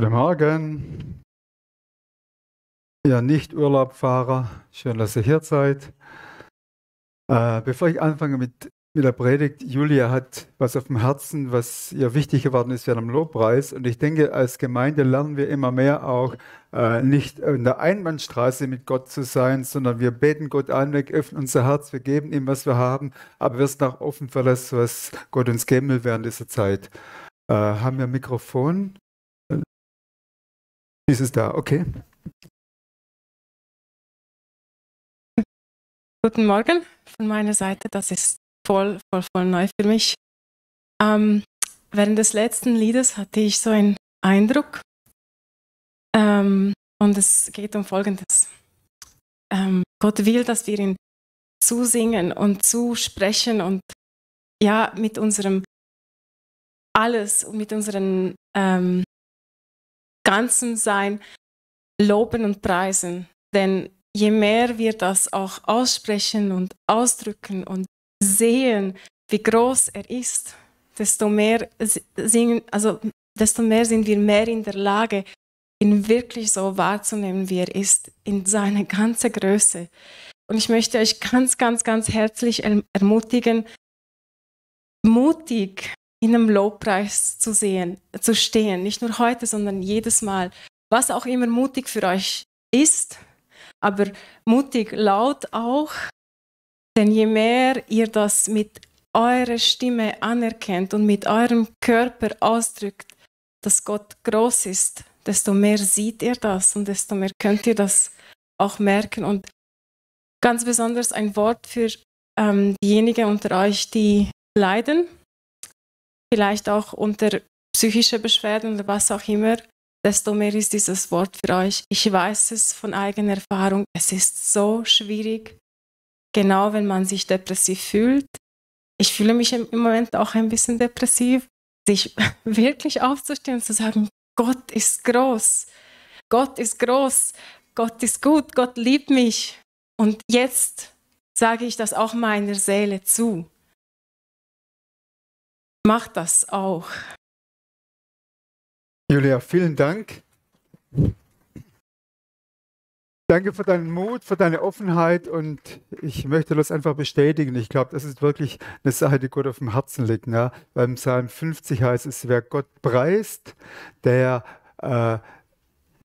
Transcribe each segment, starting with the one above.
Guten Morgen, ihr Nicht-Urlaubfahrer. Schön, dass ihr hier seid. Bevor ich anfange mit der Predigt, Julia hat was auf dem Herzen, was ihr wichtig geworden ist während dem Lobpreis. Und ich denke, als Gemeinde lernen wir immer mehr auch, nicht in der Einbahnstraße mit Gott zu sein, sondern wir beten Gott an, wir öffnen unser Herz, wir geben ihm, was wir haben, aber wir sind auch offen für das, was Gott uns geben will während dieser Zeit. Haben wir ein Mikrofon? Ist es da? Okay. Guten Morgen von meiner Seite. Das ist voll neu für mich. Während des letzten Liedes hatte ich so einen Eindruck, und es geht um Folgendes. Gott will, dass wir ihn zusingen und zusprechen und ja, mit unserem Alles und mit unserem ganzen Sein loben und preisen. Denn je mehr wir das auch aussprechen und ausdrücken und sehen, wie groß er ist, desto mehr desto mehr sind wir mehr in der Lage, ihn wirklich so wahrzunehmen, wie er ist, in seiner ganzen Größe. Und ich möchte euch ganz, ganz, ganz herzlich ermutigen, mutig in einem Lobpreis zu stehen. Nicht nur heute, sondern jedes Mal. Was auch immer mutig für euch ist, aber mutig laut auch, denn je mehr ihr das mit eurer Stimme anerkennt und mit eurem Körper ausdrückt, dass Gott groß ist, desto mehr seht ihr das und desto mehr könnt ihr das auch merken. Und ganz besonders ein Wort für diejenigen unter euch, die leiden, vielleicht auch unter psychischen Beschwerden oder was auch immer, desto mehr ist dieses Wort für euch. Ich weiß es von eigener Erfahrung, es ist so schwierig, genau wenn man sich depressiv fühlt. Ich fühle mich im Moment auch ein bisschen depressiv, sich wirklich aufzustehen und zu sagen, Gott ist groß, Gott ist groß, Gott ist gut, Gott liebt mich. Und jetzt sage ich das auch meiner Seele zu. Mach das auch. Julia, vielen Dank. Danke für deinen Mut, für deine Offenheit und ich möchte das einfach bestätigen. Ich glaube, das ist wirklich eine Sache, die Gott auf dem Herzen liegt. Ne? Beim Psalm 50 heißt es, wer Gott preist, der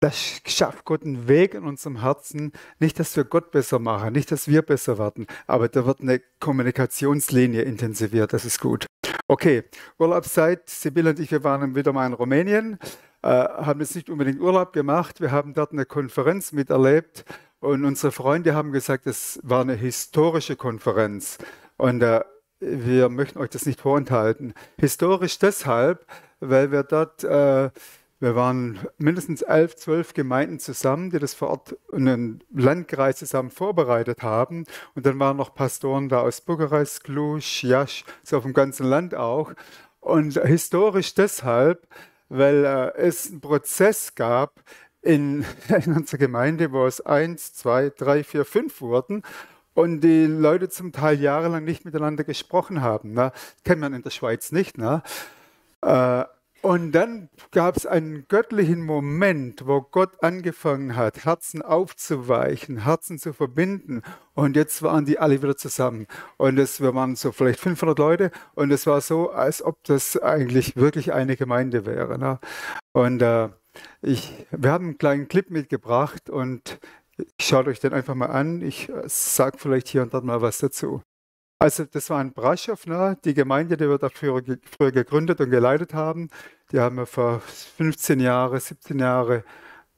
das schafft Gott einen Weg in unserem Herzen. Nicht, dass wir Gott besser machen, nicht, dass wir besser werden, aber da wird eine Kommunikationslinie intensiviert. Das ist gut. Okay, Urlaubszeit. Sibylle und ich, wir waren wieder mal in Rumänien, haben jetzt nicht unbedingt Urlaub gemacht. Wir haben dort eine Konferenz miterlebt und unsere Freunde haben gesagt, es war eine historische Konferenz. Und wir möchten euch das nicht vorenthalten. Historisch deshalb, weil wir dort wir waren mindestens 11, 12 Gemeinden zusammen, die das vor Ort in einem Landkreis zusammen vorbereitet haben. Und dann waren noch Pastoren da aus Bukarest, Cluj, Iași, so auf dem ganzen Land auch. Und historisch deshalb, weil es einen Prozess gab in unserer Gemeinde, wo es 1, 2, 3, 4, 5 wurden. Und die Leute zum Teil jahrelang nicht miteinander gesprochen haben. Ne? Kennt man in der Schweiz nicht. Ne? Und dann gab es einen göttlichen Moment, wo Gott angefangen hat, Herzen aufzuweichen, Herzen zu verbinden. Und jetzt waren die alle wieder zusammen. Und wir waren so vielleicht 500 Leute. Und es war so, als ob das eigentlich wirklich eine Gemeinde wäre. Ne? Und wir haben einen kleinen Clip mitgebracht und schaut euch den einfach mal an. Ich sage vielleicht hier und dort mal was dazu. Also das war in Brașov, ne? Die Gemeinde, die wir da früher gegründet und geleitet haben. Die haben wir vor 15 Jahren, 17 Jahren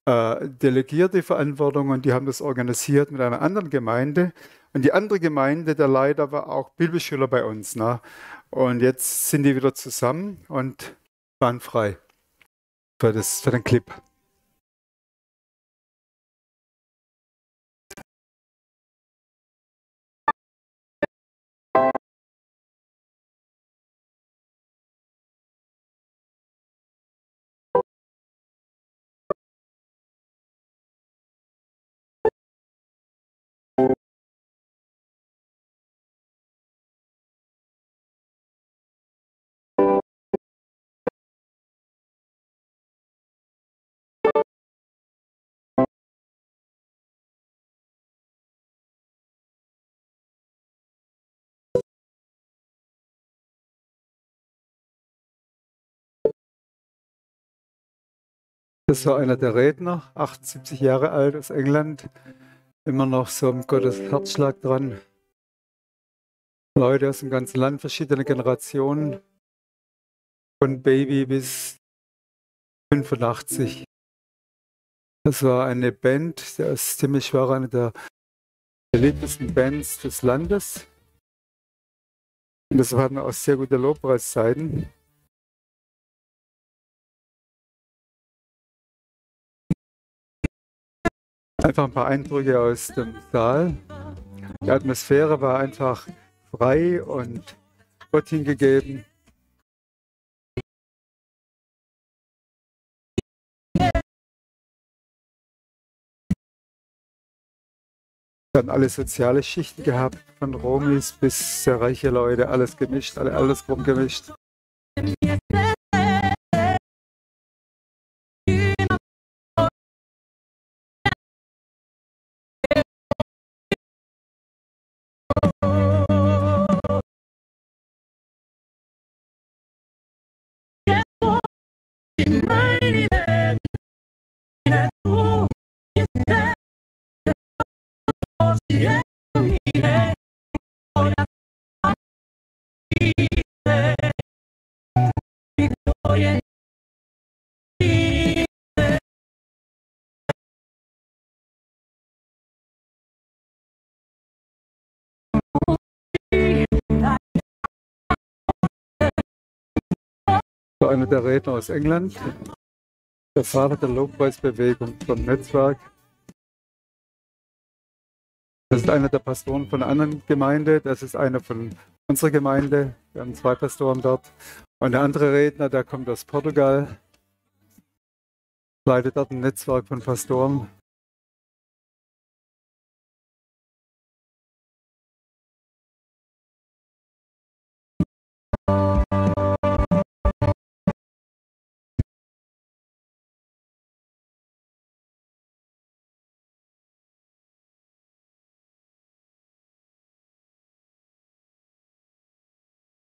delegiert, die Verantwortung, und die haben das organisiert mit einer anderen Gemeinde. Und die andere Gemeinde, der Leiter, war auch Bibelschüler bei uns. Ne? Und jetzt sind die wieder zusammen und waren frei für den Clip. Das war einer der Redner, 78 Jahre alt, aus England. Immer noch so im Gottes Herzschlag dran. Leute aus dem ganzen Land, verschiedene Generationen, von Baby bis 85. Das war eine Band, der ist ziemlich war eine der beliebtesten Bands des Landes. Und das waren auch sehr gute Lobpreiszeiten. Einfach ein paar Eindrücke aus dem Saal. Die Atmosphäre war einfach frei und Gott hingegeben. Wir haben alle soziale Schichten gehabt, von Romis bis sehr reiche Leute, alles gemischt, alle Altersgruppen gemischt. So einer der Redner aus England, der Vater der Lobpreisbewegung vom Netzwerk. Das ist einer der Pastoren von einer anderen Gemeinde, das ist einer von unserer Gemeinde. Wir haben 2 Pastoren dort. Und der andere Redner, der kommt aus Portugal, leitet dort ein Netzwerk von Pastoren.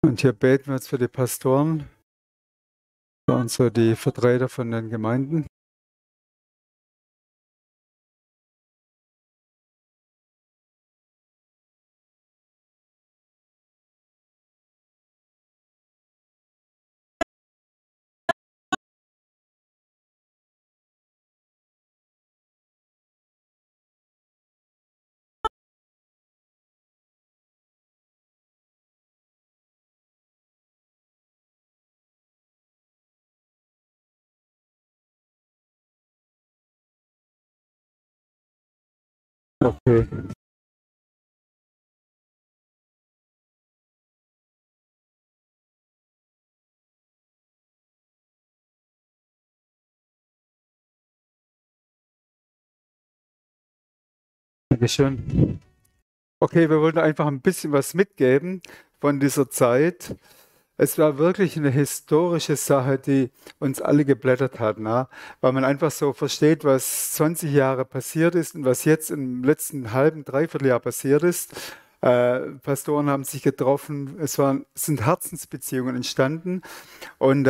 Und hier beten wir jetzt für die Pastoren, für unsere, die Vertreter von den Gemeinden. Okay. Dankeschön. Okay, wir wollten einfach ein bisschen was mitgeben von dieser Zeit. Es war wirklich eine historische Sache, die uns alle geblättert hat, ne? Weil man einfach so versteht, was 20 Jahre passiert ist und was jetzt im letzten halben, dreiviertel Jahr passiert ist. Pastoren haben sich getroffen, sind Herzensbeziehungen entstanden. Und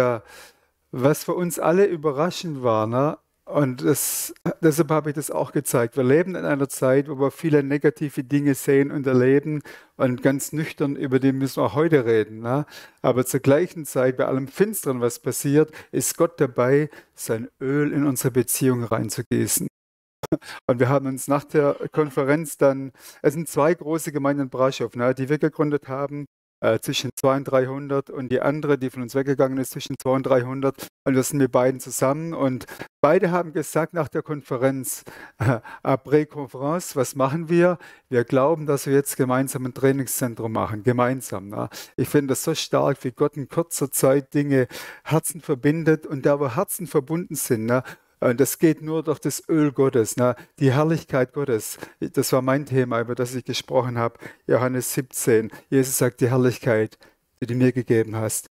was für uns alle überraschend war, ne? Und deshalb habe ich das auch gezeigt. Wir leben in einer Zeit, wo wir viele negative Dinge sehen und erleben und ganz nüchtern über die müssen wir auch heute reden, ne? Aber zur gleichen Zeit, bei allem Finsteren, was passiert, ist Gott dabei, sein Öl in unsere Beziehung reinzugießen. Und wir haben uns nach der Konferenz dann, es sind 2 große Gemeinden in Brașov, ne, die wir gegründet haben, zwischen 200 und 300 und die andere, die von uns weggegangen ist, zwischen 200 und 300. Und wir sind mit beiden zusammen und beide haben gesagt nach der Konferenz, après Conférence, was machen wir? Wir glauben, dass wir jetzt gemeinsam ein Trainingszentrum machen, gemeinsam. Ne? Ich finde das so stark, wie Gott in kurzer Zeit Dinge, Herzen verbindet und da, wo Herzen verbunden sind, ne? Und das geht nur durch das Öl Gottes, ne? Die Herrlichkeit Gottes. Das war mein Thema, über das ich gesprochen habe. Johannes 17. Jesus sagt, die Herrlichkeit, die du mir gegeben hast,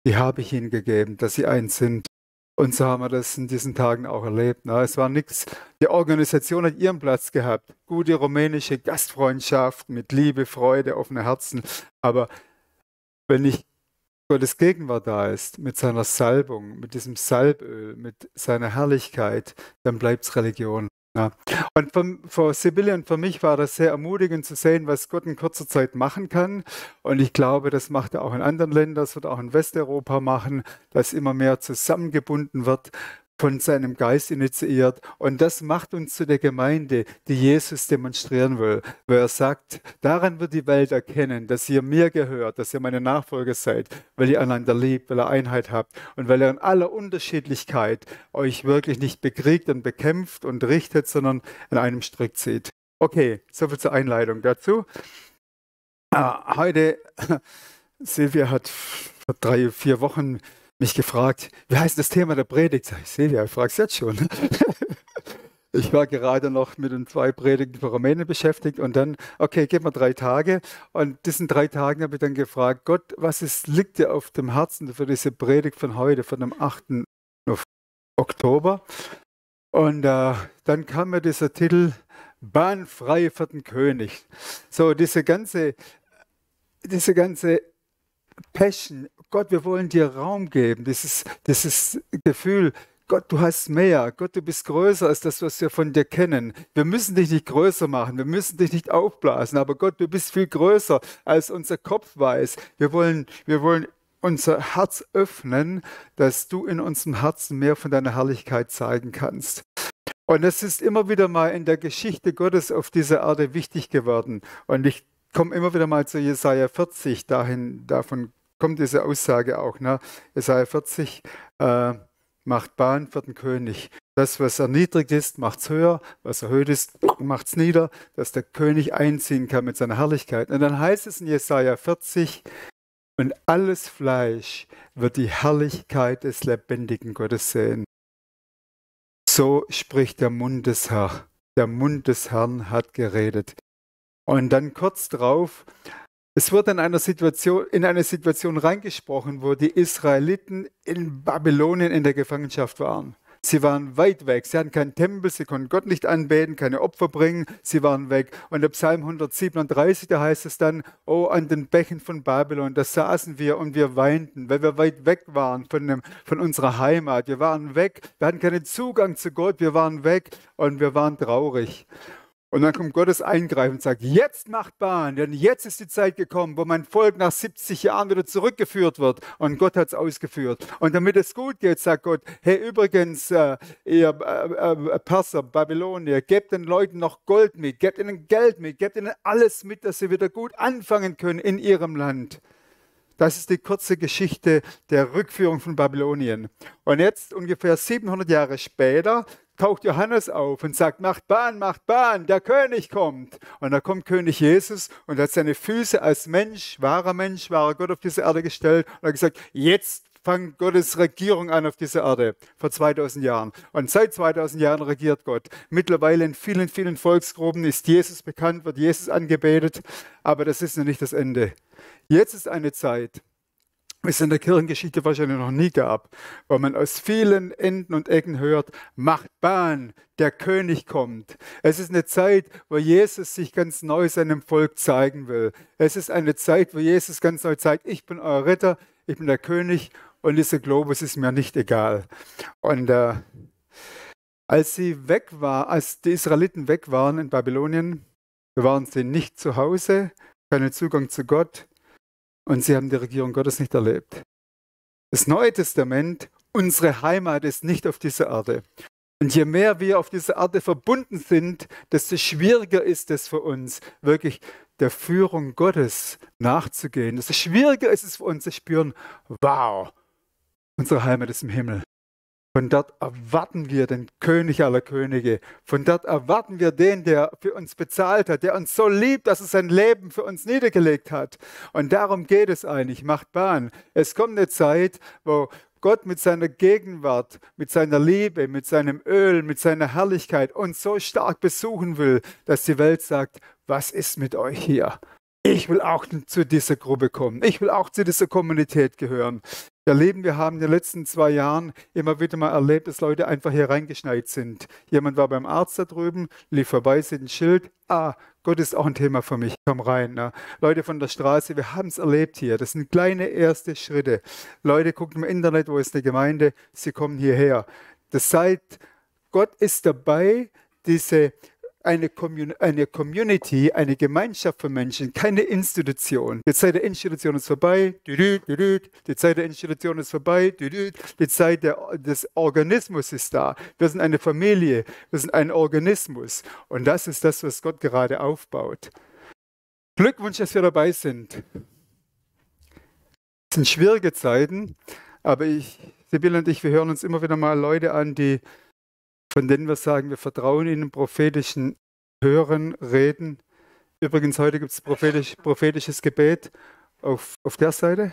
die habe ich ihnen gegeben, dass sie eins sind. Und so haben wir das in diesen Tagen auch erlebt. Ne? Es war nichts. Die Organisation hat ihren Platz gehabt. Gute rumänische Gastfreundschaft mit Liebe, Freude, offene Herzen. Aber wenn ich Gottes Gegenwart da ist, mit seiner Salbung, mit diesem Salböl, mit seiner Herrlichkeit, dann bleibt es Religion. Ja. Und für Sibylle und für mich war das sehr ermutigend zu sehen, was Gott in kurzer Zeit machen kann. Und ich glaube, das macht er auch in anderen Ländern, das wird auch in Westeuropa machen, dass immer mehr zusammengebunden wird, von seinem Geist initiiert. Und das macht uns zu der Gemeinde, die Jesus demonstrieren will. Weil er sagt, daran wird die Welt erkennen, dass ihr mir gehört, dass ihr meine Nachfolger seid, weil ihr einander liebt, weil ihr Einheit habt und weil ihr in aller Unterschiedlichkeit euch wirklich nicht bekriegt und bekämpft und richtet, sondern in einem Strick zieht. Okay, soviel zur Einleitung dazu. Heute, Silvia hat vor 3-4 Wochen mich gefragt, wie heißt das Thema der Predigt? Sag ich, Silvia, ich frage es jetzt schon. Ich war gerade noch mit den 2 Predigten für Rumänien beschäftigt und dann, okay, gib mir 3 Tage. Und diesen 3 Tagen habe ich dann gefragt, Gott, liegt dir auf dem Herzen für diese Predigt von heute, von dem 8. Oktober? Und dann kam mir dieser Titel, Bahn frei für den König. So, diese ganze Passion, Gott, wir wollen dir Raum geben, dieses Gefühl, Gott, du hast mehr, Gott, du bist größer als das, was wir von dir kennen. Wir müssen dich nicht größer machen, wir müssen dich nicht aufblasen, aber Gott, du bist viel größer, als unser Kopf weiß. Wir wollen unser Herz öffnen, dass du in unserem Herzen mehr von deiner Herrlichkeit zeigen kannst. Und es ist immer wieder mal in der Geschichte Gottes auf dieser Erde wichtig geworden. Und ich komme immer wieder mal zu Jesaja 40, davon kommt diese Aussage auch. Ne? Jesaja 40 macht Bahn für den König. Das, was erniedrigt ist, macht es höher, was erhöht ist, macht es nieder, dass der König einziehen kann mit seiner Herrlichkeit. Und dann heißt es in Jesaja 40, und alles Fleisch wird die Herrlichkeit des lebendigen Gottes sehen. So spricht der Mund des Herrn. Der Mund des Herrn hat geredet. Und dann kurz drauf, es wird in eine Situation reingesprochen, wo die Israeliten in Babylonien in der Gefangenschaft waren. Sie waren weit weg, sie hatten keinen Tempel, sie konnten Gott nicht anbeten, keine Opfer bringen, sie waren weg. Und im Psalm 137, da heißt es dann, oh, an den Bächen von Babylon, da saßen wir und wir weinten, weil wir weit weg waren von unserer Heimat. Wir waren weg, wir hatten keinen Zugang zu Gott, wir waren weg und wir waren traurig. Und dann kommt Gottes Eingreifen und sagt, jetzt macht Bahn, denn jetzt ist die Zeit gekommen, wo mein Volk nach 70 Jahren wieder zurückgeführt wird. Und Gott hat es ausgeführt. Und damit es gut geht, sagt Gott, hey, übrigens, ihr Perser, Babylonier, gebt den Leuten noch Gold mit, gebt ihnen Geld mit, gebt ihnen alles mit, dass sie wieder gut anfangen können in ihrem Land. Das ist die kurze Geschichte der Rückführung von Babylonien. Und jetzt, ungefähr 700 Jahre später, taucht Johannes auf und sagt, macht Bahn, der König kommt. Und da kommt König Jesus und hat seine Füße als wahrer Gott auf diese Erde gestellt und hat gesagt, jetzt fängt Gottes Regierung an auf dieser Erde, vor 2000 Jahren. Und seit 2000 Jahren regiert Gott. Mittlerweile in vielen, vielen Volksgruppen ist Jesus bekannt, wird Jesus angebetet, aber das ist noch nicht das Ende. Jetzt ist eine Zeit, wie es in der Kirchengeschichte wahrscheinlich noch nie gab, wo man aus vielen Enden und Ecken hört, macht Bahn, der König kommt. Es ist eine Zeit, wo Jesus sich ganz neu seinem Volk zeigen will. Es ist eine Zeit, wo Jesus ganz neu zeigt, ich bin euer Retter, ich bin der König und dieser Globus ist mir nicht egal. Und als die Israeliten weg waren in Babylonien, waren sie nicht zu Hause, keinen Zugang zu Gott, und sie haben die Regierung Gottes nicht erlebt. Das Neue Testament, unsere Heimat ist nicht auf dieser Erde. Und je mehr wir auf dieser Erde verbunden sind, desto schwieriger ist es für uns, wirklich der Führung Gottes nachzugehen. Desto schwieriger ist es für uns zu spüren, wow, unsere Heimat ist im Himmel. Von dort erwarten wir den König aller Könige. Von dort erwarten wir den, der für uns bezahlt hat, der uns so liebt, dass er sein Leben für uns niedergelegt hat. Und darum geht es eigentlich. Macht Bahn. Es kommt eine Zeit, wo Gott mit seiner Gegenwart, mit seiner Liebe, mit seinem Öl, mit seiner Herrlichkeit uns so stark besuchen will, dass die Welt sagt, was ist mit euch hier? Ich will auch zu dieser Gruppe kommen. Ich will auch zu dieser Kommunität gehören. Wir haben in den letzten 2 Jahren immer wieder mal erlebt, dass Leute einfach hier reingeschneit sind. Jemand war beim Arzt da drüben, lief vorbei, sieht ein Schild. Ah, Gott ist auch ein Thema für mich. Komm rein. Ne? Leute von der Straße, wir haben es erlebt hier. Das sind kleine erste Schritte. Leute gucken im Internet, wo ist eine Gemeinde, sie kommen hierher. Gott ist dabei, eine Community, eine Gemeinschaft von Menschen, keine Institution. Die Zeit der Institution ist vorbei, die Zeit der Institution ist vorbei, die Zeit des Organismus ist da. Wir sind eine Familie, wir sind ein Organismus. Und das ist das, was Gott gerade aufbaut. Glückwunsch, dass wir dabei sind. Es sind schwierige Zeiten, aber Sibylle und ich, wir hören uns immer wieder mal Leute an, von denen wir sagen, wir vertrauen ihnen, prophetischen Hören, Reden. Übrigens, heute gibt es prophetisches Gebet auf der Seite.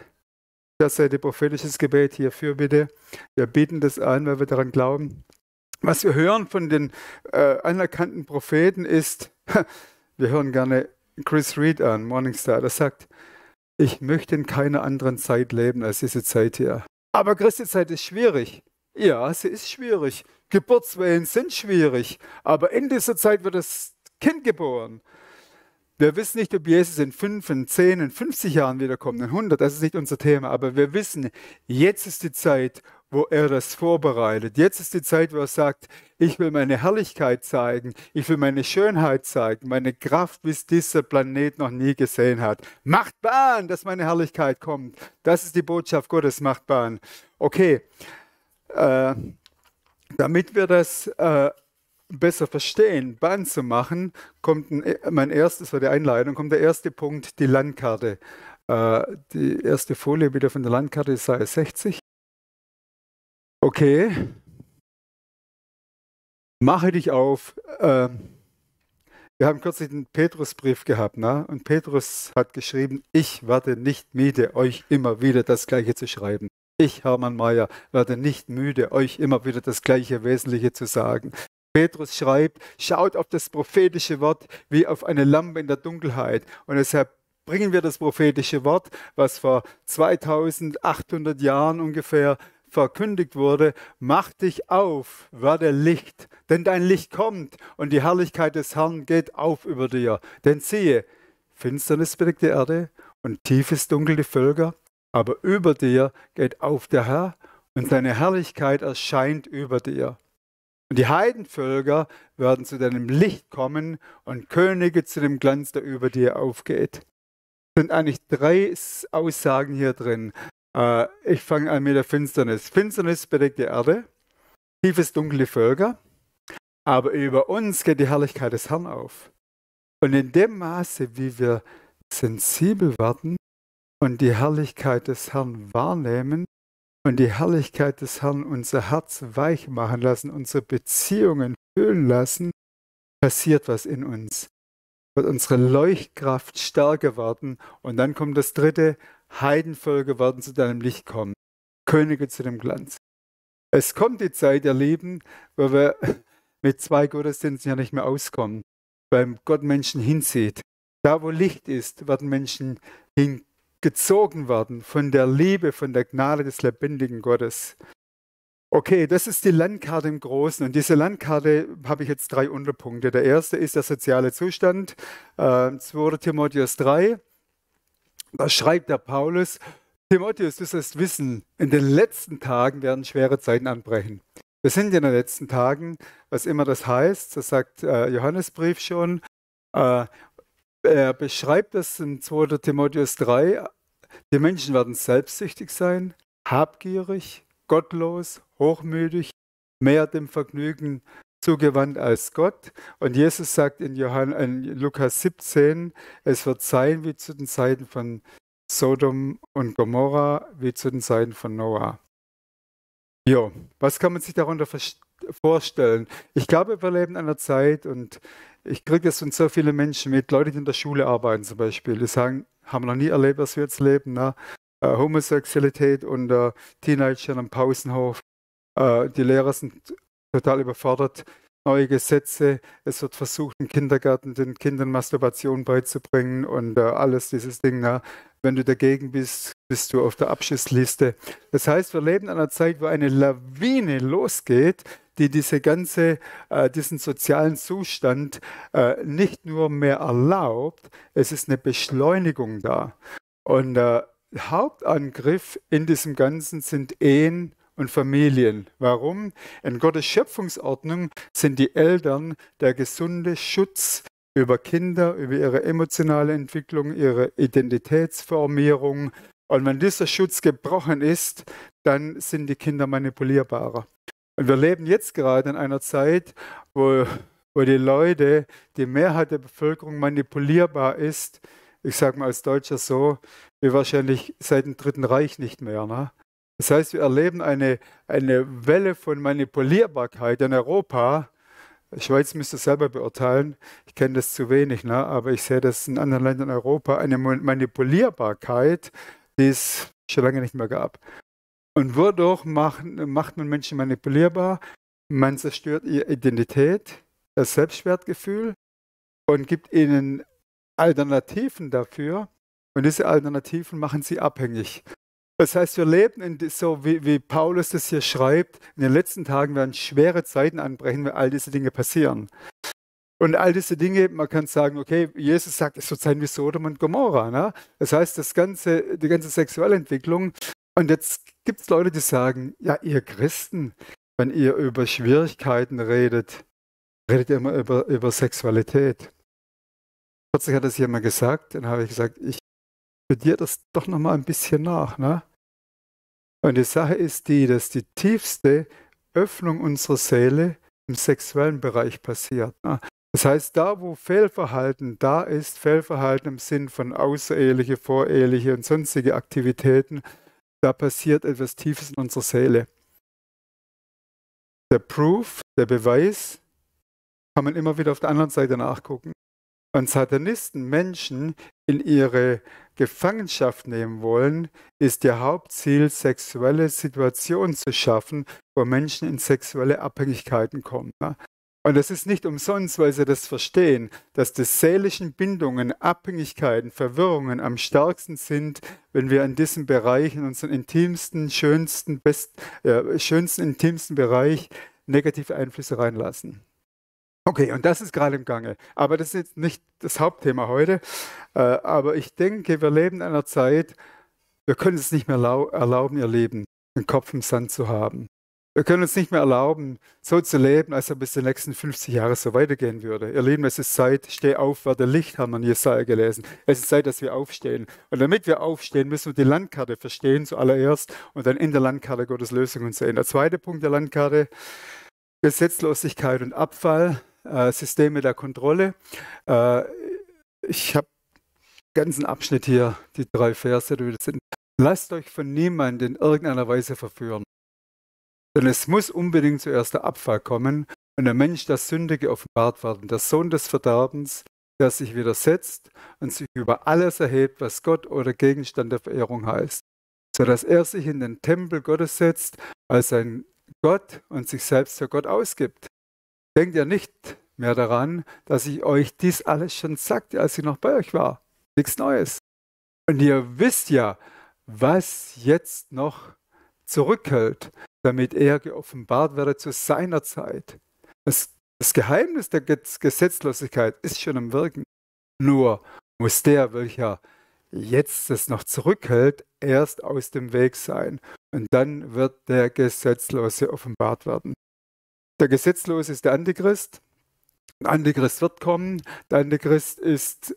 Der Seite prophetisches Gebet, hier Fürbitte. Wir bieten das an, weil wir daran glauben. Was wir hören von den anerkannten Propheten ist, wir hören gerne Chris Reed an, Morningstar, der sagt, ich möchte in keiner anderen Zeit leben als diese Zeit hier. Aber Christi Zeit ist schwierig. Ja, sie ist schwierig. Geburtswehen sind schwierig, aber in dieser Zeit wird das Kind geboren. Wir wissen nicht, ob Jesus in 5, in 10, in 50 Jahren wiederkommt, in 100, das ist nicht unser Thema, aber wir wissen, jetzt ist die Zeit, wo er das vorbereitet. Jetzt ist die Zeit, wo er sagt, ich will meine Herrlichkeit zeigen, ich will meine Schönheit zeigen, meine Kraft, wie es dieser Planet noch nie gesehen hat. Macht Bahn, dass meine Herrlichkeit kommt. Das ist die Botschaft Gottes, macht Bahn. Okay, damit wir das besser verstehen, Bahn zu machen, kommt das war die Einleitung, kommt der erste Punkt, die Landkarte. Die erste Folie wieder von der Landkarte, Jesaja 60. Okay, mache dich auf. Wir haben kürzlich einen Petrusbrief gehabt, ne? Und Petrus hat geschrieben, ich werde nicht müde, euch immer wieder das Gleiche zu schreiben. Ich, Hermann Mayer, werde nicht müde, euch immer wieder das gleiche Wesentliche zu sagen. Petrus schreibt, schaut auf das prophetische Wort wie auf eine Lampe in der Dunkelheit. Und deshalb bringen wir das prophetische Wort, was vor 2800 Jahren ungefähr verkündigt wurde, mach dich auf, werde Licht, denn dein Licht kommt und die Herrlichkeit des Herrn geht auf über dir. Denn siehe, Finsternis bedeckt die Erde und tiefes Dunkel die Völker, aber über dir geht auf der Herr und seine Herrlichkeit erscheint über dir. Und die Heidenvölker werden zu deinem Licht kommen und Könige zu dem Glanz, der über dir aufgeht. Es sind eigentlich 3 Aussagen hier drin. Ich fange an mit der Finsternis. Finsternis bedeckt die Erde, tiefes Dunkel die Völker, aber über uns geht die Herrlichkeit des Herrn auf. Und in dem Maße, wie wir sensibel werden und die Herrlichkeit des Herrn wahrnehmen und die Herrlichkeit des Herrn unser Herz weich machen lassen, unsere Beziehungen füllen lassen, passiert was in uns. Wird unsere Leuchtkraft stärker werden. Und dann kommt das 3, Heidenvölker werden zu deinem Licht kommen, Könige zu dem Glanz. Es kommt die Zeit, ihr Lieben, wo wir mit 2 Gottesdiensten ja nicht mehr auskommen, weil Gott Menschen hinzieht. Da, wo Licht ist, werden Menschen hingezogen werden von der Liebe, von der Gnade des lebendigen Gottes. Okay, das ist die Landkarte im Großen. Und diese Landkarte habe ich jetzt 3 Unterpunkte. Der erste ist der soziale Zustand, 2. Timotheus 3. Da schreibt der Paulus, Timotheus, du sollst wissen, in den letzten Tagen werden schwere Zeiten anbrechen. Wir sind in den letzten Tagen, was immer das heißt, das sagt Johannesbrief schon. Er beschreibt das in 2. Timotheus 3. Die Menschen werden selbstsüchtig sein, habgierig, gottlos, hochmütig, mehr dem Vergnügen zugewandt als Gott. Und Jesus sagt in Lukas 17, es wird sein wie zu den Zeiten von Sodom und Gomorra, wie zu den Zeiten von Noah. Jo, was kann man sich darunter vorstellen? Ich glaube, wir leben in einer Zeit und ich kriege das von so vielen Menschen mit, Leute, die in der Schule arbeiten zum Beispiel, die sagen, haben noch nie erlebt, was wir jetzt leben, ne? Homosexualität unter Teenagern am Pausenhof. Die Lehrer sind total überfordert. neue Gesetze. Es wird versucht, im Kindergarten den Kindern Masturbation beizubringen und alles dieses Ding. Na, wenn du dagegen bist, bist du auf der Abschussliste. Das heißt, wir leben in einer Zeit, wo eine Lawine losgeht, die diesen sozialen Zustand nicht nur mehr erlaubt, es ist eine Beschleunigung da. Und Hauptangriff in diesem Ganzen sind Ehen und Familien. Warum? In Gottes Schöpfungsordnung sind die Eltern der gesunde Schutz über Kinder, über ihre emotionale Entwicklung, ihre Identitätsformierung. Und wenn dieser Schutz gebrochen ist, dann sind die Kinder manipulierbarer. Und wir leben jetzt gerade in einer Zeit, wo die Mehrheit der Bevölkerung manipulierbar ist. Ich sage mal als Deutscher so, wie wahrscheinlich seit dem Dritten Reich nicht mehr. Ne? Das heißt, wir erleben eine Welle von Manipulierbarkeit in Europa. Die Schweiz müsst ihr selber beurteilen. Ich kenne das zu wenig, ne? Aber ich sehe das in anderen Ländern in Europa. Eine Manipulierbarkeit, die es schon lange nicht mehr gab. Und wodurch macht man Menschen manipulierbar? Man zerstört ihre Identität, das Selbstwertgefühl und gibt ihnen Alternativen dafür. Und diese Alternativen machen sie abhängig. Das heißt, wir leben so wie Paulus das hier schreibt, in den letzten Tagen werden schwere Zeiten anbrechen, wenn all diese Dinge passieren. Und all diese Dinge, man kann sagen, okay, Jesus sagt, es wird sein wie Sodom und Gomorra. Ne? Das heißt, die ganze Sexualentwicklung. Und jetzt gibt es Leute, die sagen, ja, ihr Christen, wenn ihr über Schwierigkeiten redet ihr immer über Sexualität. Kürzlich hat das jemand gesagt, dann habe ich gesagt, ich studiere das doch noch mal ein bisschen nach. Ne? Und die Sache ist die, dass die tiefste Öffnung unserer Seele im sexuellen Bereich passiert. Ne? Das heißt, da wo Fehlverhalten da ist, Fehlverhalten im Sinn von außereheliche, voreheliche und sonstige Aktivitäten, da passiert etwas Tiefes in unserer Seele. Der Proof, der Beweis, kann man immer wieder auf der anderen Seite nachgucken. Und Satanisten Menschen in ihre Gefangenschaft nehmen wollen, ist ihr Hauptziel, sexuelle Situationen zu schaffen, wo Menschen in sexuelle Abhängigkeiten kommen. Ne? Und das ist nicht umsonst, weil sie das verstehen, dass die seelischen Bindungen, Abhängigkeiten, Verwirrungen am stärksten sind, wenn wir in diesem Bereich, in unserem intimsten, schönsten, intimsten Bereich negative Einflüsse reinlassen. Okay, und das ist gerade im Gange. Aber das ist jetzt nicht das Hauptthema heute. Aber ich denke, wir leben in einer Zeit, wir können es nicht mehr erlauben, ihr Leben, den Kopf im Sand zu haben. Wir können uns nicht mehr erlauben, so zu leben, als ob es die nächsten 50 Jahre so weitergehen würde. Ihr Lieben, es ist Zeit, steh auf, werde Licht, haben wir in Jesaja gelesen. Es ist Zeit, dass wir aufstehen. Und damit wir aufstehen, müssen wir die Landkarte verstehen zuallererst und dann in der Landkarte Gottes Lösungen sehen. Der zweite Punkt der Landkarte, Gesetzlosigkeit und Abfall, Systeme der Kontrolle. Ich habe den ganzen Abschnitt hier, die 3 Verse, die sind. Lasst euch von niemandem in irgendeiner Weise verführen. Denn es muss unbedingt zuerst der Abfall kommen und der Mensch der Sünde geoffenbart werden, der Sohn des Verderbens, der sich widersetzt und sich über alles erhebt, was Gott oder Gegenstand der Verehrung heißt, sodass er sich in den Tempel Gottes setzt als ein Gott und sich selbst für Gott ausgibt. Denkt ihr nicht mehr daran, dass ich euch dies alles schon sagte, als ich noch bei euch war? Nichts Neues. Und ihr wisst ja, was jetzt noch zurückhält, damit er geoffenbart werde zu seiner Zeit. Das Geheimnis der Gesetzlosigkeit ist schon im Wirken. Nur muss der, welcher jetzt es noch zurückhält, erst aus dem Weg sein. Und dann wird der Gesetzlose offenbart werden. Der Gesetzlose ist der Antichrist. Der Antichrist wird kommen. Der Antichrist ist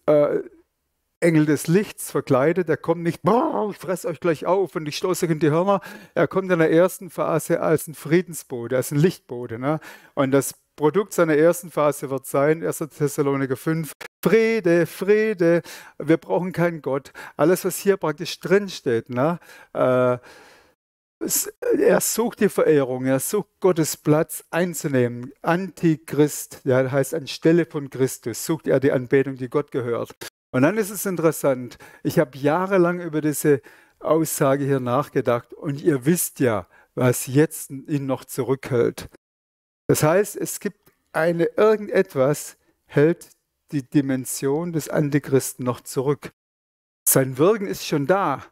Engel des Lichts verkleidet. Er kommt nicht, ich fresse euch gleich auf und ich stoße euch in die Hörner. Er kommt in der ersten Phase als ein Friedensbote, als ein Lichtbote. Ne? Und das Produkt seiner ersten Phase wird sein, 1. Thessaloniker 5, Friede, Friede, wir brauchen keinen Gott. Alles, was hier praktisch drinsteht, ne? Er sucht die Verehrung, er sucht Gottes Platz einzunehmen. Antichrist, ja, heißt anstelle von Christus, sucht er die Anbetung, die Gott gehört. Und dann ist es interessant, ich habe jahrelang über diese Aussage hier nachgedacht und ihr wisst ja, was jetzt ihn noch zurückhält. Das heißt, es gibt irgendetwas hält die Dimension des Antichristen noch zurück. Sein Wirken ist schon da,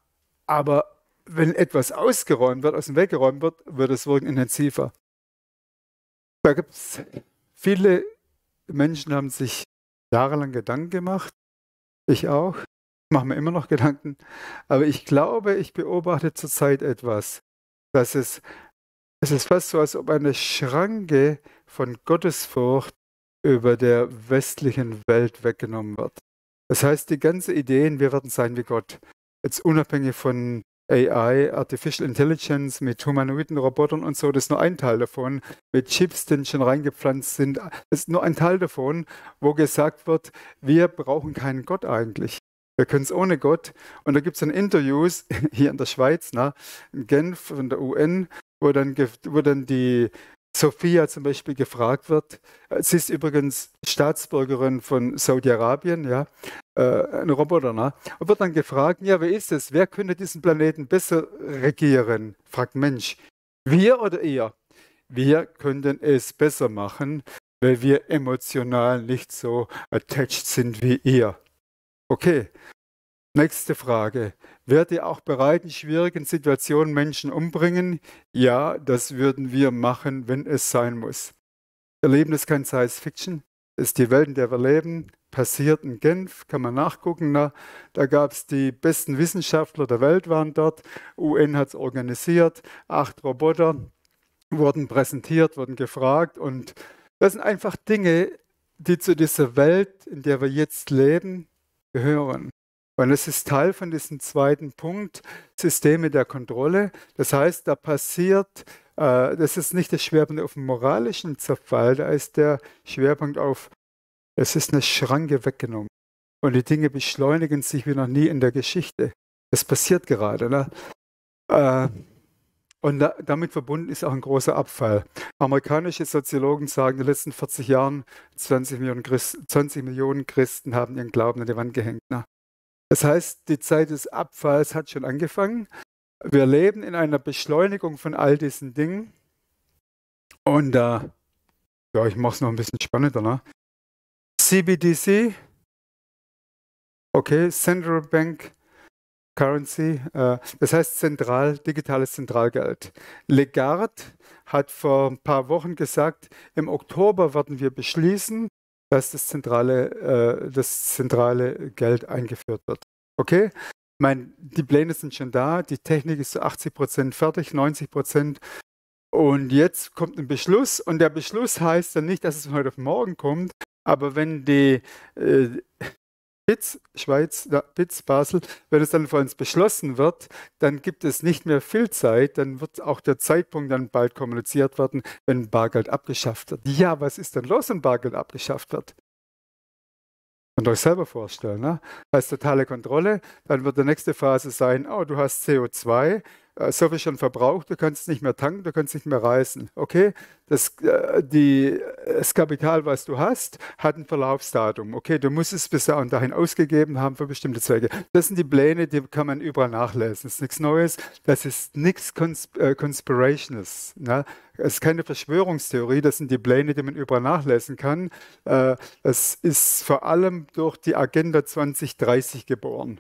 aber wenn etwas ausgeräumt wird, aus dem Weg geräumt wird, wird das Wirken intensiver. Da gibt es viele Menschen, haben sich jahrelang Gedanken gemacht. Ich auch. Ich mache mir immer noch Gedanken. Aber ich glaube, ich beobachte zurzeit etwas. Es ist fast so, als ob eine Schranke von Gottesfurcht über der westlichen Welt weggenommen wird. Das heißt, die ganzen Ideen, wir werden sein wie Gott. Jetzt unabhängig von AI, Artificial Intelligence, mit humanoiden Robotern und so, das ist nur ein Teil davon, mit Chips, die schon reingepflanzt sind. Das ist nur ein Teil davon, wo gesagt wird, wir brauchen keinen Gott eigentlich. Wir können es ohne Gott. Und da gibt es dann Interviews hier in der Schweiz, in Genf von der UN, wo dann die Sophia zum Beispiel gefragt wird. Sie ist übrigens Staatsbürgerin von Saudi-Arabien, ja, ein Roboter, und wird dann gefragt, ja, wer ist es? Wer könnte diesen Planeten besser regieren? Fragt Mensch, wir oder ihr? Wir könnten es besser machen, weil wir emotional nicht so attached sind wie ihr. Okay, nächste Frage. Wärt ihr auch bereit, in schwierigen Situationen Menschen umbringen? Ja, das würden wir machen, wenn es sein muss. Wir leben ist kein Science Fiction. Das ist die Welt, in der wir leben. Passiert in Genf, kann man nachgucken. Da gab es die besten Wissenschaftler der Welt, waren dort. UN hat es organisiert. 8 Roboter wurden präsentiert, wurden gefragt. Und das sind einfach Dinge, die zu dieser Welt, in der wir jetzt leben, gehören. Und es ist Teil von diesem zweiten Punkt, Systeme der Kontrolle. Das heißt, da passiert, das ist nicht der Schwerpunkt auf dem moralischen Zerfall, da ist der Schwerpunkt auf, es ist eine Schranke weggenommen. Und die Dinge beschleunigen sich wie noch nie in der Geschichte. Das passiert gerade. Und damit verbunden ist auch ein großer Abfall. Amerikanische Soziologen sagen, in den letzten 40 Jahren 20 Millionen Christen haben ihren Glauben an die Wand gehängt. Das heißt, die Zeit des Abfalls hat schon angefangen. Wir leben in einer Beschleunigung von all diesen Dingen. Und ich mache es noch ein bisschen spannender. CBDC, okay, Central Bank Currency, das heißt digitales Zentralgeld. Lagarde hat vor ein paar Wochen gesagt, im Oktober werden wir beschließen, dass das zentrale Geld eingeführt wird. Okay? Die Pläne sind schon da, die Technik ist zu 80% fertig, 90%. Und jetzt kommt ein Beschluss und der Beschluss heißt dann nicht, dass es von heute auf morgen kommt, aber wenn die BITS Basel, wenn es dann von uns beschlossen wird, dann gibt es nicht mehr viel Zeit, dann wird auch der Zeitpunkt dann bald kommuniziert werden, wenn Bargeld abgeschafft wird. Ja, was ist denn los, wenn Bargeld abgeschafft wird? Könnt ihr euch selber vorstellen, Das heißt totale Kontrolle, dann wird die nächste Phase sein, du hast CO2, so viel schon verbraucht, du kannst es nicht mehr tanken, du kannst nicht mehr reisen. Okay, das Kapital, was du hast, hat ein Verlaufsdatum. Okay, du musst es bis dahin ausgegeben haben für bestimmte Zwecke. Das sind die Pläne, die kann man überall nachlesen. Das ist nichts Neues, das ist nichts Conspirationals. Es ist keine Verschwörungstheorie, das sind die Pläne, die man überall nachlesen kann. Das ist vor allem durch die Agenda 2030 geboren.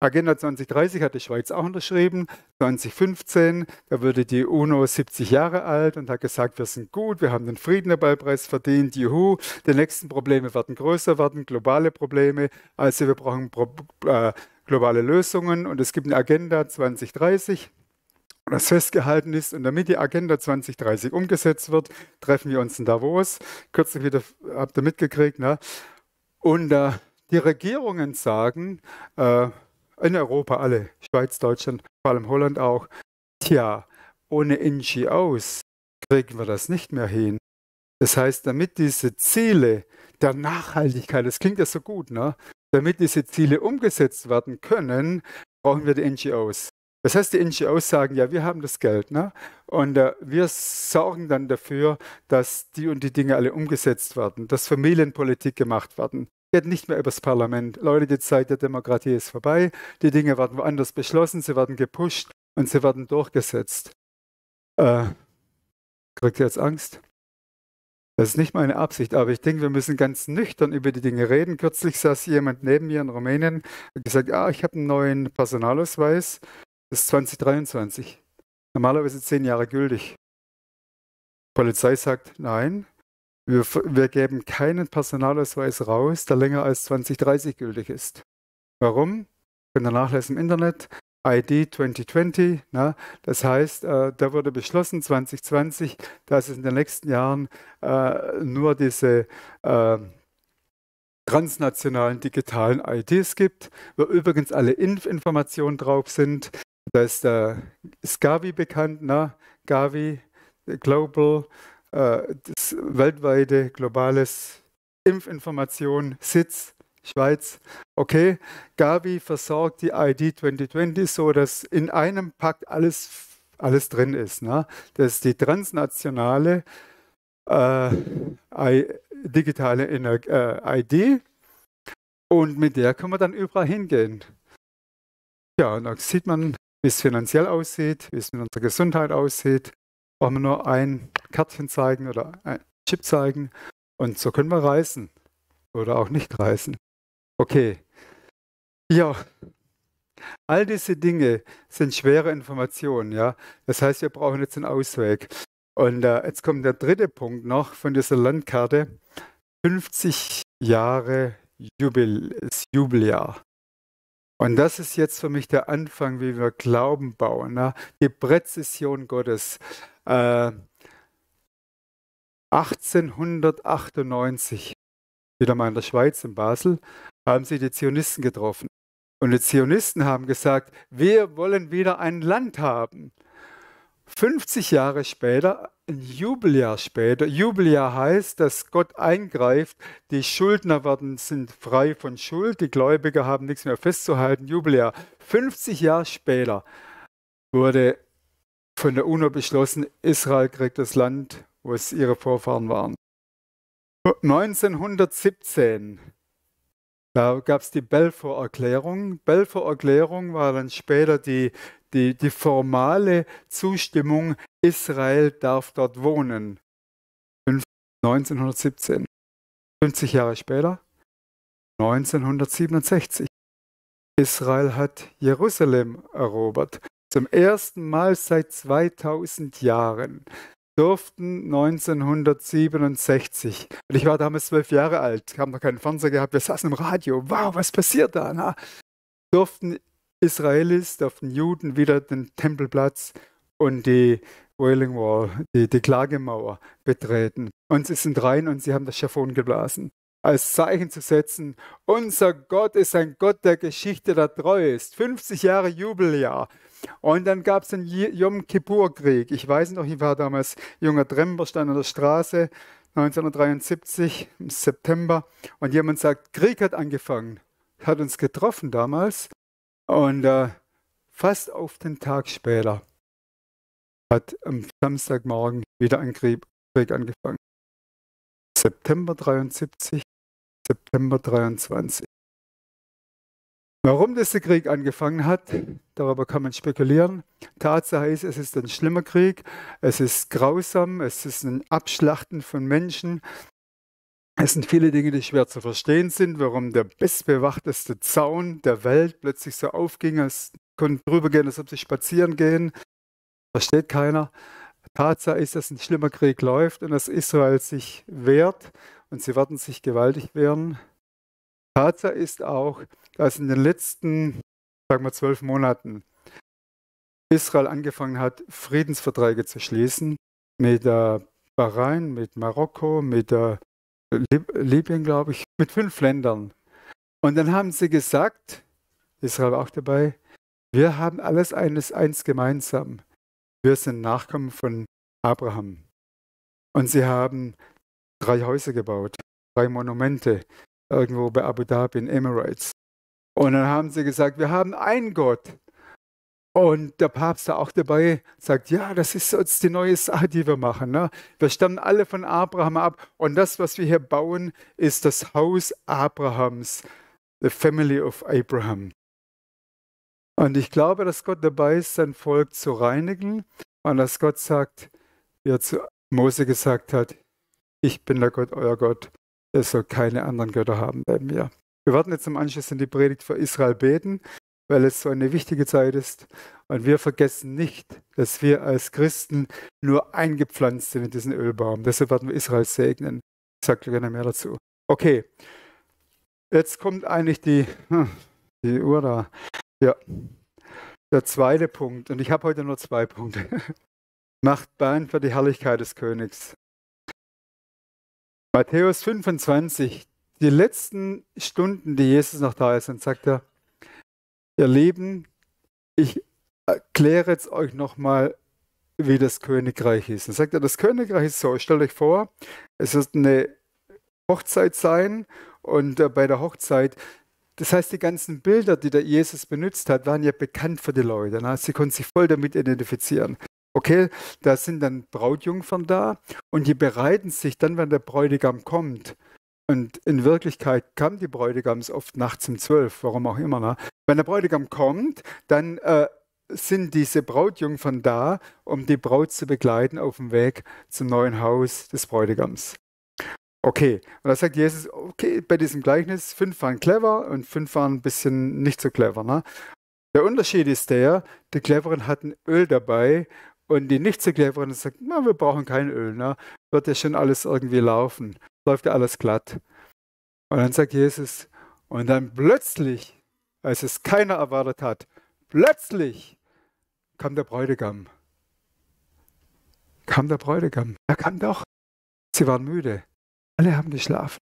Agenda 2030 hat die Schweiz auch unterschrieben, 2015, da wurde die UNO 70 Jahre alt und hat gesagt, wir sind gut, wir haben den Friedensnobelpreis verdient, juhu, die nächsten Probleme werden größer werden, globale Probleme, also wir brauchen globale Lösungen und es gibt eine Agenda 2030, das festgehalten ist und damit die Agenda 2030 umgesetzt wird, treffen wir uns in Davos, kürzlich wieder, habt ihr mitgekriegt, und die Regierungen sagen, in Europa alle, Schweiz, Deutschland, vor allem Holland auch, ohne NGOs kriegen wir das nicht mehr hin. Das heißt, damit diese Ziele der Nachhaltigkeit, das klingt ja so gut, damit diese Ziele umgesetzt werden können, brauchen wir die NGOs. Das heißt, die NGOs sagen, ja, wir haben das Geld, und wir sorgen dann dafür, dass die und die Dinge alle umgesetzt werden, dass Familienpolitik gemacht werden. Geht nicht mehr übers Parlament. Leute, die Zeit der Demokratie ist vorbei. Die Dinge werden woanders beschlossen, sie werden gepusht und sie werden durchgesetzt. Kriegt ihr jetzt Angst? Das ist nicht meine Absicht, aber ich denke, wir müssen ganz nüchtern über die Dinge reden. Kürzlich saß jemand neben mir in Rumänien und hat gesagt, ich habe einen neuen Personalausweis, das ist 2023, normalerweise 10 Jahre gültig. Die Polizei sagt, nein, wir geben keinen Personalausweis raus, der länger als 2030 gültig ist. Warum? Könnt ihr nachlesen im Internet. ID 2020, das heißt, da wurde beschlossen 2020, dass es in den nächsten Jahren nur diese transnationalen digitalen IDs gibt, wo übrigens alle Impfinformationen drauf sind. Da ist Gavi bekannt, Gavi, Global, das weltweite, globales Impfinformation, Sitz, Schweiz. Okay, Gavi versorgt die ID 2020 so, dass in einem Pakt alles drin ist. Das ist die transnationale digitale ID und mit der kann man dann überall hingehen. Ja, und da sieht man, wie es finanziell aussieht, wie es mit unserer Gesundheit aussieht. Brauchen wir nur ein Kärtchen zeigen oder ein Chip zeigen und so können wir reisen oder auch nicht reisen. Okay, ja, all diese Dinge sind schwere Informationen, ja. Das heißt, wir brauchen jetzt einen Ausweg. Und jetzt kommt der dritte Punkt noch von dieser Landkarte. 50 Jahre Jubeljahr. Und das ist jetzt für mich der Anfang, wie wir Glauben bauen. Die Präzision Gottes. 1898, wieder mal in der Schweiz, in Basel, haben sie die Zionisten getroffen. Und die Zionisten haben gesagt, wir wollen wieder ein Land haben. 50 Jahre später, ein Jubeljahr später, Jubeljahr heißt, dass Gott eingreift, die Schuldner sind frei von Schuld, die Gläubiger haben nichts mehr festzuhalten, Jubeljahr. 50 Jahre später wurde von der UNO beschlossen, Israel kriegt das Land, wo es ihre Vorfahren waren. 1917, da gab es die Balfour-Erklärung. Balfour-Erklärung war dann später die formale Zustimmung, Israel darf dort wohnen. 1917. 50 Jahre später, 1967. Israel hat Jerusalem erobert. Zum ersten Mal seit 2000 Jahren durften 1967, und ich war damals 12 Jahre alt, haben noch keinen Fernseher gehabt, wir saßen im Radio, wow, was passiert da? Durften Israelis, durften Juden wieder den Tempelplatz und die Wailing Wall, die Klagemauer betreten. Und sie sind rein und sie haben das Schafon geblasen. Als Zeichen zu setzen, unser Gott ist ein Gott der Geschichte, der treu ist. 50 Jahre Jubeljahr. Und dann gab es den Yom Kippur-Krieg. Ich weiß noch, ich war damals junger Tremper, stand an der Straße, 1973 im September. Und jemand sagt, Krieg hat angefangen. Hat uns getroffen damals. Und fast auf den Tag später hat am Samstagmorgen wieder ein Krieg angefangen. September 73, September 23. Warum dieser Krieg angefangen hat, darüber kann man spekulieren. Tatsache ist, es ist ein schlimmer Krieg, es ist grausam, es ist ein Abschlachten von Menschen. Es sind viele Dinge, die schwer zu verstehen sind, warum der bestbewachteste Zaun der Welt plötzlich so aufging, es konnte drüber gehen, als ob sie spazieren gehen. Versteht keiner. Tatsache ist, dass ein schlimmer Krieg läuft und dass Israel sich wehrt und sie werden sich gewaltig wehren. Tatsache ist auch, dass in den letzten, sagen wir 12 Monaten, Israel angefangen hat, Friedensverträge zu schließen mit Bahrain, mit Marokko, mit Libyen, glaube ich, mit 5 Ländern. Und dann haben sie gesagt, Israel war auch dabei, wir haben alles eins gemeinsam. Wir sind Nachkommen von Abraham. Und sie haben 3 Häuser gebaut, 3 Monumente, irgendwo bei Abu Dhabi in Emirates. Und dann haben sie gesagt, wir haben einen Gott. Und der Papst da auch dabei sagt, ja, das ist jetzt die neue Sache, die wir machen. Wir stammen alle von Abraham ab. Und das, was wir hier bauen, ist das Haus Abrahams, the family of Abraham. Und ich glaube, dass Gott dabei ist, sein Volk zu reinigen. Und dass Gott sagt, wie er zu Mose gesagt hat, Ich bin der Gott, euer Gott. Ihr sollt keine anderen Götter haben bei mir. Wir werden jetzt im Anschluss in die Predigt für Israel beten, weil es so eine wichtige Zeit ist. Und wir vergessen nicht, dass wir als Christen nur eingepflanzt sind in diesen Ölbaum. Deshalb werden wir Israel segnen. Ich sage gerne mehr dazu. Okay, jetzt kommt eigentlich die Uhr da. Ja, der zweite Punkt. Und ich habe heute nur 2 Punkte. Macht Bahn für die Herrlichkeit des Königs. Matthäus 25, die letzten Stunden, die Jesus noch da ist, und sagt er, ihr Lieben, ich erkläre jetzt euch nochmal, wie das Königreich ist. Dann sagt er, das Königreich ist so, stellt euch vor, es wird eine Hochzeit sein und bei der Hochzeit, das heißt, die ganzen Bilder, die der Jesus benutzt hat, waren ja bekannt für die Leute. Ne? Sie konnten sich voll damit identifizieren. Okay, da sind dann Brautjungfern da und die bereiten sich dann, wenn der Bräutigam kommt. Und in Wirklichkeit kamen die Bräutigams oft nachts um 12, warum auch immer. Ne? Wenn der Bräutigam kommt, dann sind diese Brautjungfern da, um die Braut zu begleiten auf dem Weg zum neuen Haus des Bräutigams. Okay, und da sagt Jesus, okay, bei diesem Gleichnis, 5 waren clever und 5 waren ein bisschen nicht so clever. Ne? Der Unterschied ist der, die Cleveren hatten Öl dabei und die nicht so Cleveren sagen, na, wir brauchen kein Öl, ne? Wird ja schon alles irgendwie laufen, läuft ja alles glatt. Und dann sagt Jesus, und dann plötzlich, als es keiner erwartet hat, plötzlich kam der Bräutigam. Er kam doch. Sie waren müde. Alle haben geschlafen.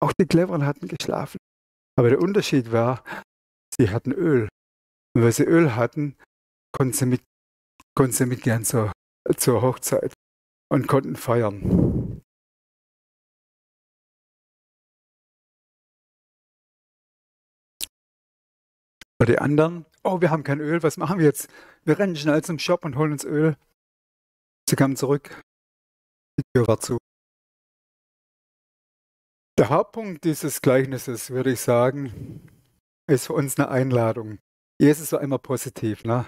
Auch die Cleveren hatten geschlafen. Aber der Unterschied war, sie hatten Öl. Und weil sie Öl hatten, konnten sie mitgehen zur Hochzeit und konnten feiern. Für die anderen, oh, wir haben kein Öl, was machen wir jetzt? Wir rennen schnell zum Shop und holen uns Öl. Sie kamen zurück, die Tür war zu. Der Hauptpunkt dieses Gleichnisses, würde ich sagen, ist für uns eine Einladung. Jesus war immer positiv, ne?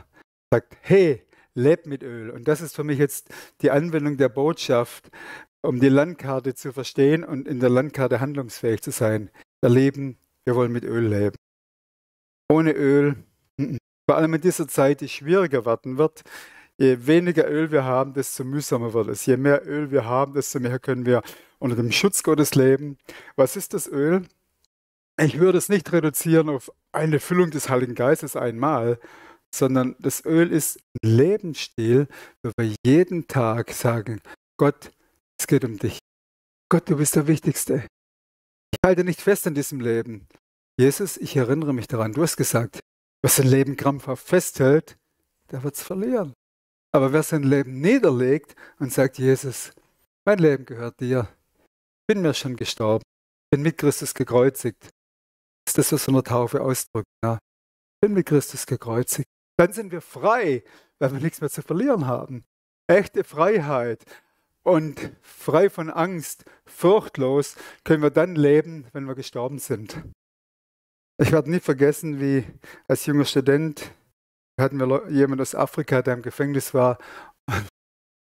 Sagt, hey, lebt mit Öl. Und das ist für mich jetzt die Anwendung der Botschaft, um die Landkarte zu verstehen und in der Landkarte handlungsfähig zu sein. Wir leben, wir wollen mit Öl leben. Ohne Öl, vor allem in dieser Zeit, die schwieriger werden wird, je weniger Öl wir haben, desto mühsamer wird es. Je mehr Öl wir haben, desto mehr können wir unter dem Schutz Gottes leben. Was ist das Öl? Ich würde es nicht reduzieren auf eine Füllung des Heiligen Geistes einmal, sondern das Öl ist ein Lebensstil, wo wir jeden Tag sagen, Gott, es geht um dich. Gott, du bist der Wichtigste. Ich halte nicht fest an diesem Leben. Jesus, ich erinnere mich daran, du hast gesagt, wer sein Leben krampfhaft festhält, der wird es verlieren. Aber wer sein Leben niederlegt und sagt, Jesus, mein Leben gehört dir, ich bin mir schon gestorben, ich bin mit Christus gekreuzigt. Das ist das, was so eine Taufe ausdrückt. Ja. Ich bin mit Christus gekreuzigt. Dann sind wir frei, weil wir nichts mehr zu verlieren haben. Echte Freiheit und frei von Angst, furchtlos können wir dann leben, wenn wir gestorben sind. Ich werde nie vergessen, wie als junger Student hatten wir jemanden aus Afrika, der im Gefängnis war.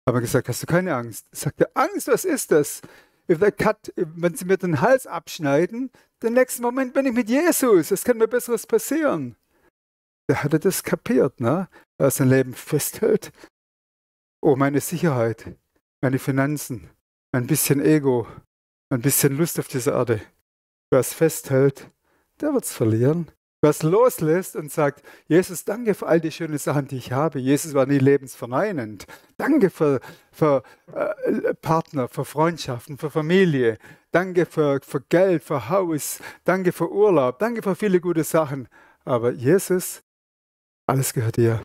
Aber gesagt, hast du keine Angst? Ich sagte, Angst, was ist das? Wenn sie mir den Hals abschneiden, den nächsten Moment bin ich mit Jesus. Es kann mir Besseres passieren. Der hatte das kapiert, ne? Er sein Leben festhält. Oh, meine Sicherheit, meine Finanzen, ein bisschen Ego, ein bisschen Lust auf dieser Erde. Wer es festhält, der wird es verlieren. Wer es loslässt und sagt, Jesus, danke für all die schönen Sachen, die ich habe. Jesus war nie lebensverneinend. Danke für Partner, für Freundschaften, für Familie. Danke für Geld, für Haus. Danke für Urlaub. Danke für viele gute Sachen. Aber Jesus, alles gehört dir.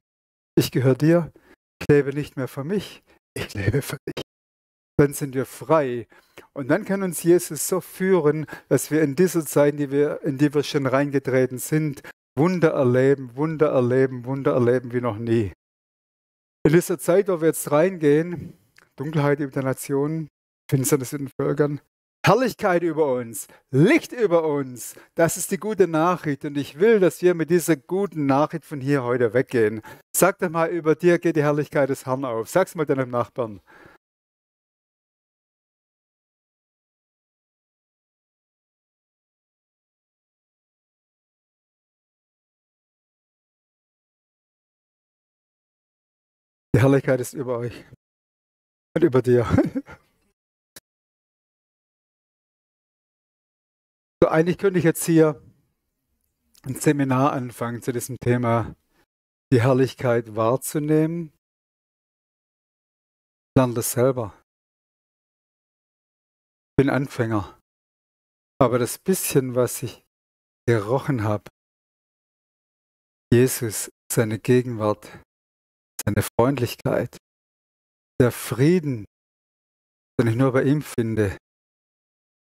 Ich gehöre dir. Ich lebe nicht mehr für mich. Ich lebe für dich. Dann sind wir frei. Und dann kann uns Jesus so führen, dass wir in dieser Zeit, in die wir schon reingetreten sind, Wunder erleben wie noch nie. In dieser Zeit, wo wir jetzt reingehen, Dunkelheit über der Nationen, Finsternis in den Völkern, Herrlichkeit über uns, Licht über uns, das ist die gute Nachricht. Und ich will, dass wir mit dieser guten Nachricht von hier heute weggehen. Sag doch mal, über dir geht die Herrlichkeit des Herrn auf. Sag's mal deinem Nachbarn. Die Herrlichkeit ist über euch und über dir. So, eigentlich könnte ich jetzt hier ein Seminar anfangen zu diesem Thema, die Herrlichkeit wahrzunehmen. Ich lerne das selber. Ich bin Anfänger. Aber das bisschen, was ich gerochen habe, Jesus, seine Gegenwart, seine Freundlichkeit, der Frieden, den ich nur bei ihm finde,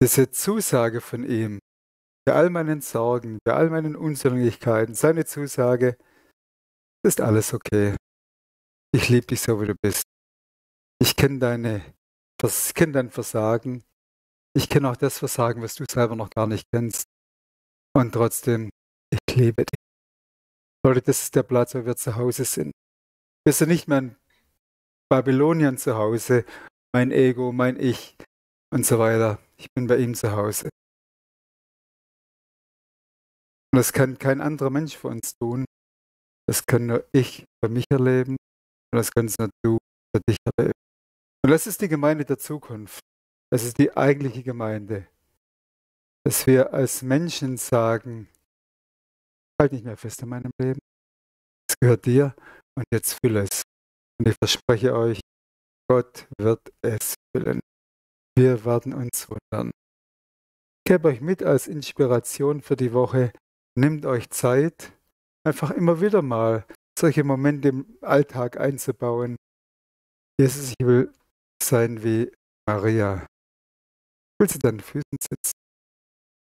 diese Zusage von ihm, bei all meinen Sorgen, bei all meinen Unzulänglichkeiten, seine Zusage, ist alles okay. Ich liebe dich so, wie du bist. Ich kenne dein Versagen. Ich kenne auch das Versagen, was du selber noch gar nicht kennst. Und trotzdem, ich liebe dich. Leute, das ist der Platz, wo wir zu Hause sind. Wir sind nicht mehr in Babylonien zu Hause, mein Ego, mein Ich und so weiter. Ich bin bei ihm zu Hause. Und das kann kein anderer Mensch für uns tun. Das kann nur ich für mich erleben und das kannst nur du für dich erleben. Und das ist die Gemeinde der Zukunft. Das ist die eigentliche Gemeinde. Dass wir als Menschen sagen, halt nicht mehr fest in meinem Leben. Es gehört dir und jetzt fülle es. Und ich verspreche euch, Gott wird es füllen. Wir werden uns wundern. Ich gebe euch mit als Inspiration für die Woche. Nehmt euch Zeit, einfach immer wieder mal solche Momente im Alltag einzubauen. Jesus, ich will sein wie Maria. Ich will zu deinen Füßen sitzen.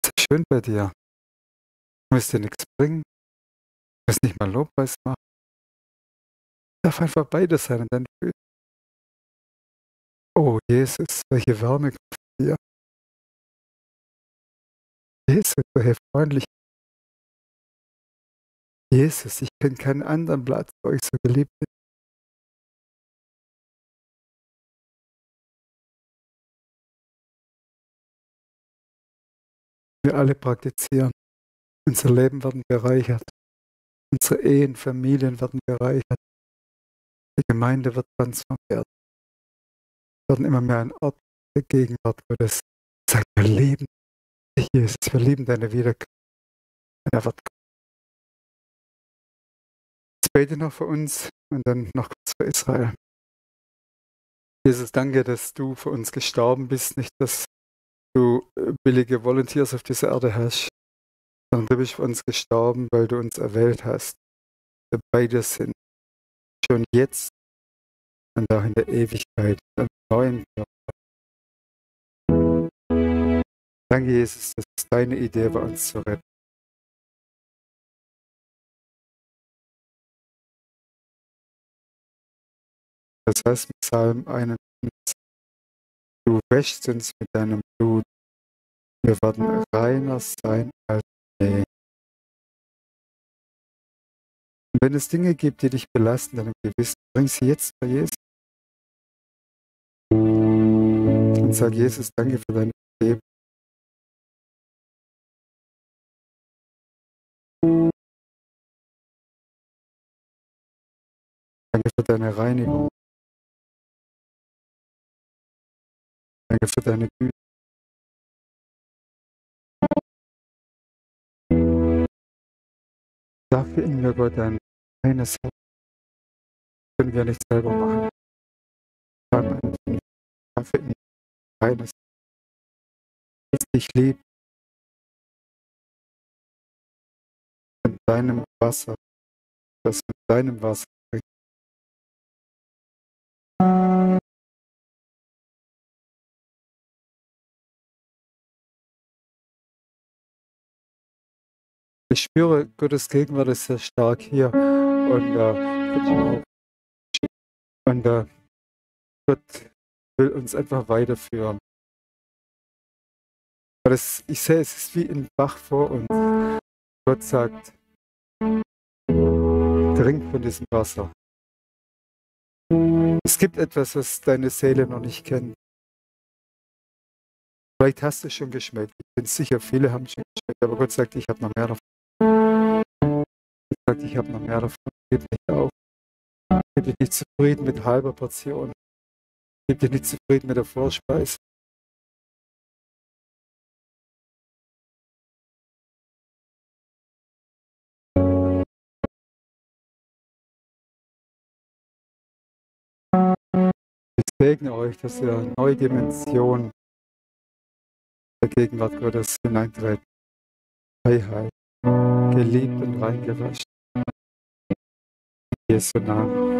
Es ist schön bei dir. Du musst dir nichts bringen. Du musst nicht mal Lobpreis machen. Ich darf einfach bei dir sein an deinen Füßen. Oh, Jesus, welche Wärme kommt von dir. Jesus, welche Freundlichkeit. Jesus, ich kenne keinen anderen Platz, wo ich so geliebt bin. Wir alle praktizieren. Unser Leben werden bereichert. Unsere Ehen, Familien werden bereichert. Die Gemeinde wird transformiert. Wir werden immer mehr ein Ort der Gegenwart Gottes. Sagt, wir lieben dich, Jesus. Wir lieben deine Wiederkunft. Und er wird kommen. Jetzt bete noch für uns und dann noch kurz für Israel. Jesus, danke, dass du für uns gestorben bist. Nicht, dass du billige Volunteers auf dieser Erde hast, sondern du bist für uns gestorben, weil du uns erwählt hast. Wir bei dir sind. Schon jetzt und auch in der Ewigkeit. Im neuen Körper. Danke, Jesus, dass es deine Idee war, uns zu retten. Das heißt, Psalm 51, du wäschst uns mit deinem Blut. Wir werden reiner sein als Schnee. Und wenn es Dinge gibt, die dich belasten, dann im Gewissen, bring sie jetzt bei Jesus. Und sag, Jesus, danke für deine Vergebung. Danke für deine Reinigung. Danke für deine Güte. Dafür in mir, Gott, ein reines Herz. Können wir nicht selber machen. Dafür in mir ein reines Herz. Das dich liebt. Mit deinem Wasser. Das mit deinem Wasser. Ich spüre, Gottes Gegenwart ist sehr stark hier. Und Gott will uns einfach weiterführen. Ich sehe, es ist wie ein Bach vor uns. Gott sagt, trink von diesem Wasser. Es gibt etwas, was deine Seele noch nicht kennt. Vielleicht hast du es schon geschmeckt. Ich bin sicher, viele haben es schon geschmeckt. Aber Gott sagt, ich habe noch mehr davon. Gott sagt, ich habe noch mehr davon. Gib nicht auf. Gib dich nicht zufrieden mit halber Portion. Gib dich nicht zufrieden mit der Vorspeise. Ich segne euch, dass ihr eine neue Dimension der Gegenwart Gottes hineintreten. Freiheit, geliebt und reingewaschen. In Jesu Namen.